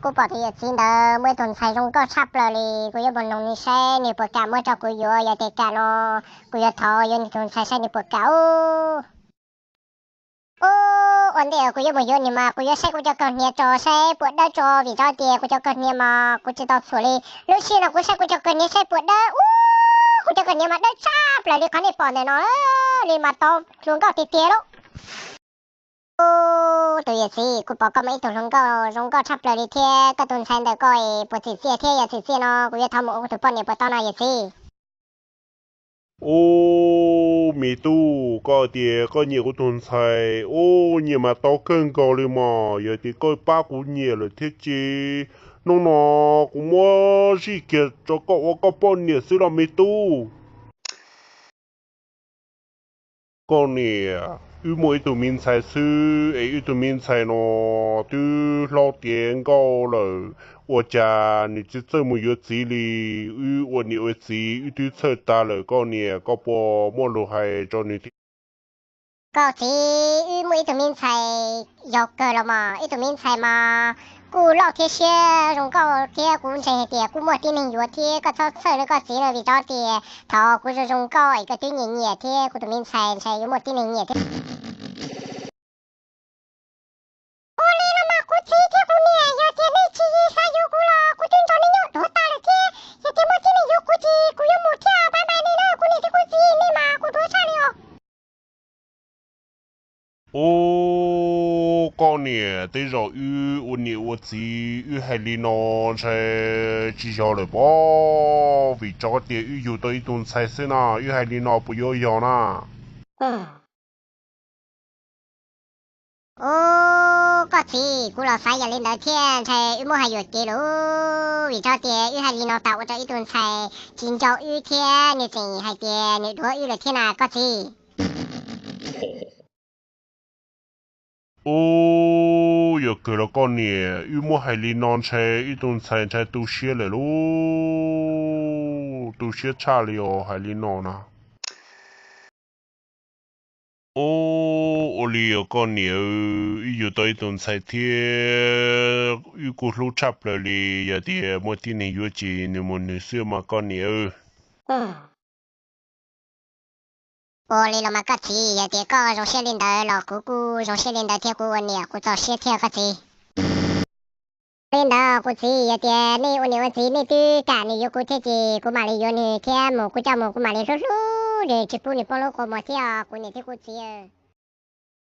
Kuv pom tus yawm txiv ntawd muaj ib tug ntxhais zoo nkauj tshaj plaws li, kuv yuav mus noog nws saib nws puas kam muab rau kuv yuav, yog tias kam no kuv yuav thov yuav nws tus ntxhais saib nws puas kam os. Ub, ua ntej kuv yuav mus yuav nws mas kuv yuav saib kuv cov kaus hniav tso saib puas dawb tso, vim rau tias kuv cov kaus hniav mas kuv tsis tau txhuam li. Lub sij hawm no kuv saib kuv cov kaus hniav saib puas dawb, ub, kuv cov kaus hniav mas dawb tshaj plaws li qhov nej pom ntawm no li mas tau hluas nkauj tiag tiag lauj. Ub, tus yawm txiv, kuv pom koj muaj ib tug hluas nkauj zoo nkauj tshaj plaws li thiab koj tus ntxhais ntawm koj es puas txim txiaj thiab, yog txim txiaj no kuv yuav thov mus ua kuv tus poj niam puas tau no yawm txiv? Ub, me tub, koj tias koj nyiam kuv tus ntxhais, ub, nyiam mas tau kawg nkaus li mas, yog tias koj pab kuv nyiam lawm thiab ces hnub no kuv muab zij kiag rau koj ua koj poj niam xwb los me tub. Koj niam, wb muaj ib tug me ntxhais xwb es wb tug me ntxhais no twb hlob tiav nkauj lawm, ua cas nws tsis txawj mus yuav txiv li? Wb ua niam ua txiv wb twb txhawj tas lawm, koj niam koj puas muaj lus hais rau nws thiab? Koj txiv, wb muaj ib tug me ntxhais yog kawg los mas, ib tug me ntxhais mas kuj loj thiab siab zoo nkauj thiab kuv ntseeg hais tias kuj muaj tib neeg yuav thiab, koj txhob txhawj li koj txiv na, vim rau tias thaum kuv zoo zoo nkauj es koj twb nyiam nyiam thiab, kuv tus me ntxhais ntshai yuav muaj tib neeg nyiam thiab. Ua li los mas kuv txiv thiab kuv niam, yog tias nej tsis xav yuav kuv los kuv twb nrog nej nyob duav tas lawm thiab, yog tias muaj tib neeg yuav kuv ces kuv yuav mus thiab, bye bye nej na kuv niam thiab kuv txiv, nej mas kuv duav tshaj li os. Ub, koj niam, tej zaum wb ua niam ua txiv wb hais li no ntshai tsis yog lawm pob, vim rau tias wb yug tau ib tug ntxhais xwb na, wb hais li no puas yuav yog na? Ub, koj txiv, kuv los xav yam li ntawd thiab, ntshai wb muab hais yuam kev lawm, vim rau tias wb hais li no tas ua rau ib tug ntxhais tsis nco wb thiab nws tseem hais tias nws duav wb lawm thiab na koj txiv. Ub, yuam kawg los koj niam, wb muab hais li no ntshai ib tug ntxhais ntshai tu siab lawm lauj, tu siab tshaj li os hais li no na. Ub, ua li os koj niam, wb yug tau ib tug ntxhais thiab wb kuj hlub tshaj plaws li, yog tias muaj tib neeg yuav ces nws mus nws xwb mas koj niam. Ua li los mas koj txiv, yog tias koj zoo siab li ntawd los kuv kuj zoo siab li ntawd thiab, kuv ua niam kuv txaus siab thiab koj txiv. Li ntawd kuv txiv, yog tias nej ua niam ua txiv nej twb kam nws yuav kuv thiab ces kuv mam li yuav nws thiab mus, kuv coj mus kuv mam li hlub hlub nws tsis pub nws poob lub qhov muag thiab os kuv niam thiab kuv txiv.